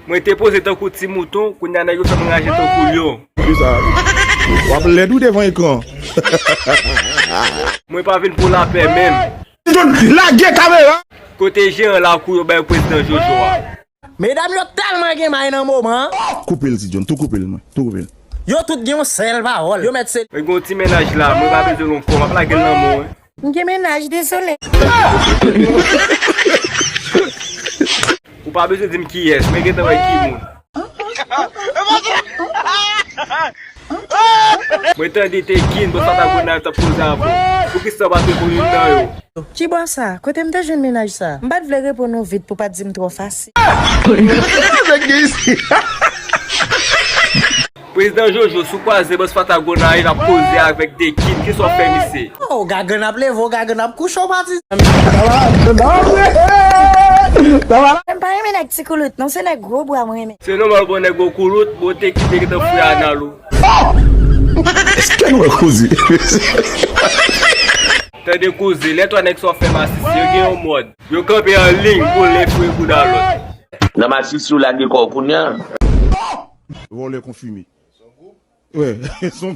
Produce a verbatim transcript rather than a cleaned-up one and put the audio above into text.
Mwen te poze tankou ti mouton, kounye a nèg yo fè m raje tankou lyon. Kisa? W ap lèd wi devan ekran. Mwen pa vin pou lapè menm. John, lage kamera! Kote jeran lakou yo bay prezidan Jojo a? Medam yo tèlman gen may nan moman an. Koupe l, Ti John, tou koupe l, mwen. Tou koupe l. Yo tout gen yon sèl pawòl. Yo mèt se. Mwen gen yon ti mennaj la, mwen pa bezwen yon kò, m ap lage l nan men w. M gen mennaj, dezole. Ou pa bezwen di m kiyès, mwen gentan wè ki moun. Mwen tande Tekin, bòs Patagwònay t ap koze avè w. Poukisa w pa te pran youn nan yo? Kibò sa? Kote m te jwenn mennaj sa? M pa t vle reponn ou vit pou w pa t di m twò fasil. Prezidan Jojo, si w kwaze bòs Patagwònay, l ap koze avèk Tekin, kisa w fè misye? O, gagann ap leve w, gagann ap kouche w, pati. M pa renmen nèg ti koulout non, se nèg gwo bra mwen renmen. Se nòmal pou nèg gwo koulout, bon Tekin te gentan fouye anal ou. Èske nou wè koze? Tande koze, lè twa nèg sa w fè masisi, yo gen yon mòd. Yo kanpe an liy pou l enfouye bouda lòt. Nan masisi w lage kò w kounye a. Vòlè konfime. Wè, son